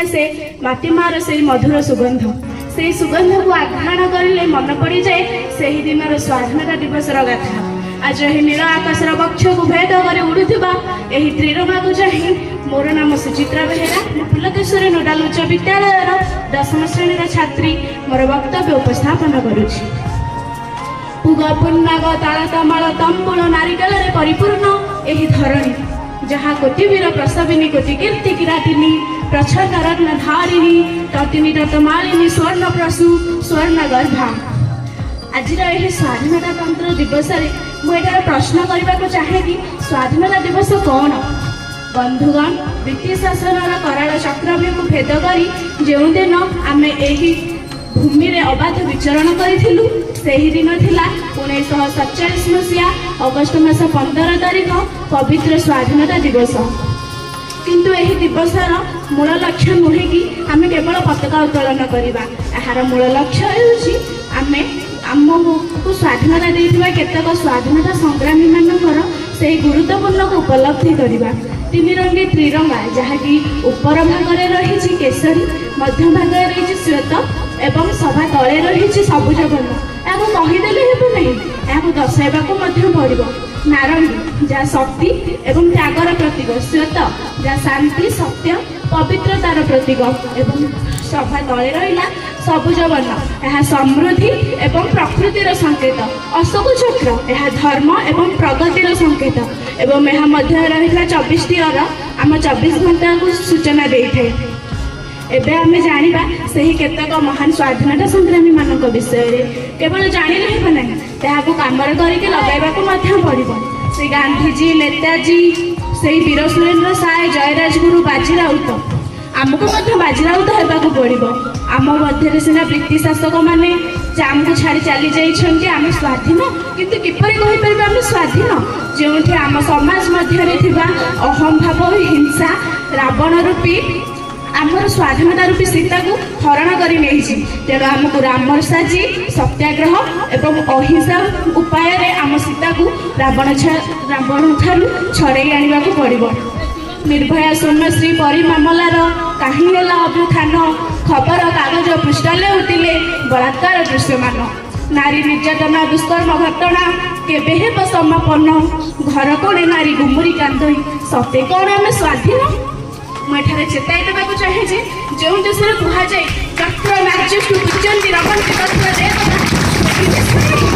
ଆସେ ମାଟି ମାର ସେଇ ମଧୁର ସୁଗନ୍ଧ। ସେଇ ସୁଗନ୍ଧକୁ ଆଘ୍ରାଣ କରିଲେ ମନେ ପଡ଼ିଯାଏ ସେହି ଦିନର ସ୍ୱାଧୀନତା ଦିବସର ଗାଥା। ଆଜି ଏହି ନୀଳ ଆକାଶର ବକ୍ଷକୁ ଭେଦ କରି ଉଡୁଥିବା ଏହି ତ୍ରିରଙ୍ଗାକୁ ଚାହିଁ, ମୋର ନାମ ସୁଚିତ୍ରା ବେହେରା, ମୁଁ ପୁଲକେଶ୍ୱରୀ ନୋଡାଲ ଉଚ୍ଚ ବିଦ୍ୟାଳୟର 10ମ ଶ୍ରେଣୀର ଛାତ୍ରୀ, ମୋର ବକ୍ତବ୍ୟ ଉପସ୍ଥାପନ କରୁଛି। ପୁଗ ପୁନ୍ନାଗ ତାଳ ତମାଳ ତମ୍ବୁଳ ନାରିକେଳରେ ପରିପୂର୍ଣ୍ଣ ଏହି ଧରଣୀ, ଯାହା କୋଟି ବୀର ପ୍ରସବିନୀ, କୋଟି କୀର୍ତ୍ତି କିରାଟିନୀ, ପ୍ରଚ୍ଛନ୍ନ ରତ୍ନ ଧାରିଣୀ, ତଟିନୀ ତଟମାଳିନୀ, ସ୍ୱର୍ଣ୍ଣ ପ୍ରସୁ ସ୍ୱର୍ଣ୍ଣ ଗର୍ଭା। ଆଜିର ଏହି ସ୍ୱାଧୀନତା ତନ୍ତ୍ର ଦିବସରେ ମୁଁ ଏଠାରେ ପ୍ରଶ୍ନ କରିବାକୁ ଚାହେଁ କି ସ୍ୱାଧୀନତା ଦିବସ କ'ଣ? ବନ୍ଧୁଗଣ, ବ୍ରିଟିଶ ଶାସନର କରାଳ ଚକ୍ରବ୍ୟୁହକୁ ଭେଦ କରି ଯେଉଁଦିନ ଆମେ ଏହି ଭୂମିରେ ଅବାଧ ବିଚରଣ କରିଥିଲୁ, ସେହି ଦିନ ଥିଲା 1947 ମସିହା ଅଗଷ୍ଟ ମାସ 15 ତାରିଖ, ପବିତ୍ର ସ୍ୱାଧୀନତା ଦିବସ। କିନ୍ତୁ ଏହି ଦିବସର ମୂଳ ଲକ୍ଷ୍ୟ ନୁହେଁ କି ଆମେ କେବଳ ପତାକା ଉତ୍ତୋଳନ କରିବା। ଏହାର ମୂଳ ଲକ୍ଷ୍ୟ ହେଉଛି ଆମେ ଆମକୁ ସ୍ୱାଧୀନତା ଦେଇଥିବା କେତେକ ସ୍ୱାଧୀନତା ସଂଗ୍ରାମୀମାନଙ୍କର ସେହି ଗୁରୁତ୍ୱପୂର୍ଣ୍ଣକୁ ଉପଲବ୍ଧି କରିବା। ତିନି ରଙ୍ଗୀ ତ୍ରିରଙ୍ଗା, ଯାହାକି ଉପର ଭାଗରେ ରହିଛି କେଶରୀ, ମଧ୍ୟ ଭାଗରେ ରହିଛି ଶ୍ୱେତ ଏବଂ ସଭା ତଳେ ରହିଛି ସବୁଜ ବର୍ଣ୍ଣ। ଏହାକୁ କହିଦେଲେ ହେବ ନାହିଁ, ଏହାକୁ ଦର୍ଶାଇବାକୁ ମଧ୍ୟ ପଡ଼ିବ। ନାରଙ୍ଗୀ, ଯାହା ଶକ୍ତି ଏବଂ ତ୍ୟାଗର ପ୍ରତୀକ, ଶ୍ୱେତ, ଯାହା ଶାନ୍ତି, ସତ୍ୟ, ପବିତ୍ରତାର ପ୍ରତୀକ ଏବଂ ସଭା ତଳେ ରହିଲା ସବୁଜ ବର୍ଣ୍ଣ, ଏହା ସମୃଦ୍ଧି ଏବଂ ପ୍ରକୃତିର ସଂକେତ। ଅଶୋକ ଚକ୍ର, ଏହା ଧର୍ମ ଏବଂ ପ୍ରଗତିର ସଂକେତ ଏବଂ ଏହା ମଧ୍ୟରେ ରହିଥିବା 24ଟି ଅର ଆମ 24 ଘଣ୍ଟାକୁ ସୂଚନା ଦେଇଥାଏ। ଏବେ ଆମେ ଜାଣିବା ସେହି କେତେକ ମହାନ ସ୍ୱାଧୀନତା ସଂଗ୍ରାମୀମାନଙ୍କ ବିଷୟରେ। କେବଳ ଜାଣିଲେ ହେବ ନାହିଁ, ତାହାକୁ କାମରେ କରିକି ଲଗାଇବାକୁ ମଧ୍ୟ ପଡ଼ିବ। ଶ୍ରୀ ଗାନ୍ଧିଜୀ, ନେତାଜୀ, ସେଇ ବୀର ସୁରେନ୍ଦ୍ର ସାଏ, ଜୟରାଜ ଗୁରୁ, ବାଜି ରାଉତ। ଆମକୁ ମଧ୍ୟ ବାଜି ରାଉତ ହେବାକୁ ପଡ଼ିବ। ଆମ ମଧ୍ୟରେ ସିନା ବ୍ରିଟିଶ ଶାସକମାନେ ଆମକୁ ଛାଡ଼ି ଚାଲି ଯାଇଛନ୍ତି, ଆମେ ସ୍ୱାଧୀନ, କିନ୍ତୁ କିପରି କହିପାରିବା ଆମେ ସ୍ୱାଧୀନ, ଯେଉଁଠି ଆମ ସମାଜ ମଧ୍ୟରେ ଥିବା ଅହଂ ଭାବ ଓ ହିଂସା ରାବଣ ରୂପୀ ଆମର ସ୍ୱାଧୀନତା ରୂପୀ ସୀତାକୁ ହରଣ କରି ନେଇଛି? ତେଣୁ ଆମକୁ ରାମର ସାଜି ସତ୍ୟାଗ୍ରହ ଏବଂ ଅହିଂସା ଉପାୟରେ ଆମ ସୀତାକୁ ରାବଣ ଠାରୁ ଛଡ଼େଇ ଆଣିବାକୁ ପଡ଼ିବ। ନିର୍ଭୟା, ସୌମ୍ୟଶ୍ରୀ, ପରୀ ମାମଲାର କାହିଁ ହେଲା ଅଭ୍ୟୁତ୍ଥାନ? ଖବର କାଗଜ ପୃଷ୍ଠା ଲେଉଟିଲେ ବଳାତ୍କାର ଦୃଶ୍ୟମାନ। ନାରୀ ନିର୍ଯାତନା, ଦୁଷ୍କର୍ମ ଘଟଣା କେବେ ହେବ ସମାପନ? ଘର କୋଣେ ନାରୀ ଗୁମୁରି କାନ୍ଦଇ, ସତେ କ'ଣ ଆମେ ସ୍ୱାଧୀନ? ମୁଁ ଏଠାରେ ଚେତାଇ ଦେବାକୁ ଚାହେଁ ଯେ ଯେଉଁ ଦେଶରେ କୁହାଯାଏ "ଯତ୍ର ନାର୍ଯ୍ୟସ୍ତୁ ପୂଜ୍ୟନ୍ତି ରମନ୍ତି ତତ୍ର ଦେବତା", ସେହି ଦେଶରେ ହିଁ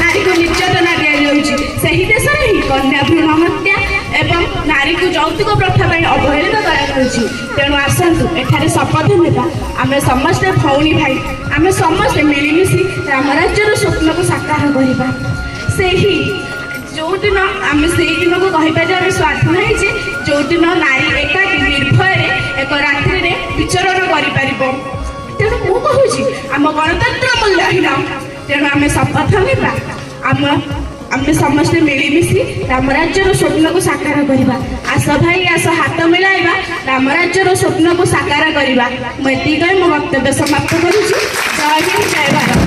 ନାରୀକୁ ନିର୍ଯାତନା ଦିଆଯାଉଛି। ସେହି ଦେଶରେ ହିଁ କନ୍ୟା ଭ୍ରୂଣ ହତ୍ୟା ଏବଂ ନାରୀକୁ ଯୌତୁକ ପ୍ରଥା ପାଇଁ ଅବହେଳିତ କରାଯାଉଛି। ତେଣୁ ଆସନ୍ତୁ ଏଠାରେ ଶପଥ ନେବା, ଆମେ ସମସ୍ତେ ଭଉଣୀ ଭାଇ, ଆମେ ସମସ୍ତେ ମିଳିମିଶି ରାମରାଜ୍ୟର ସ୍ୱପ୍ନକୁ ସାକାର କରିବା। ସେହି ଯେଉଁଦିନ ଆମେ ସେଇ ଦିନକୁ କହିବା ଯେ ଆମେ ସ୍ୱାଧୀନ ହେଇଛେ, ଯେଉଁଦିନ ନାରୀ ଏକାକୀ ନିର୍ଭୟରେ ଏକ ରାତ୍ରିରେ ବିଚରଣ କରିପାରିବ। ତେଣୁ ମୁଁ କହୁଛି, ଆମ ଗଣତନ୍ତ୍ର ମୂଲ୍ୟହୀନ। ତେଣୁ ଆମେ ଶପଥ ନେବା, ଆମେ ସମସ୍ତେ ମିଳିମିଶି ରାମରାଜ୍ୟର ସ୍ୱପ୍ନକୁ ସାକାର କରିବା। ଆସ ଭାଇ ଆସ, ହାତ ମିଳାଇବା, ରାମରାଜ୍ୟର ସ୍ୱପ୍ନକୁ ସାକାର କରିବା। ମୁଁ ଏତିକି କହି ମୋ ବକ୍ତବ୍ୟ ସମାପ୍ତ କରୁଛି। ଜୟ ହିନ୍ଦ, ଜୟ ଭାରତ।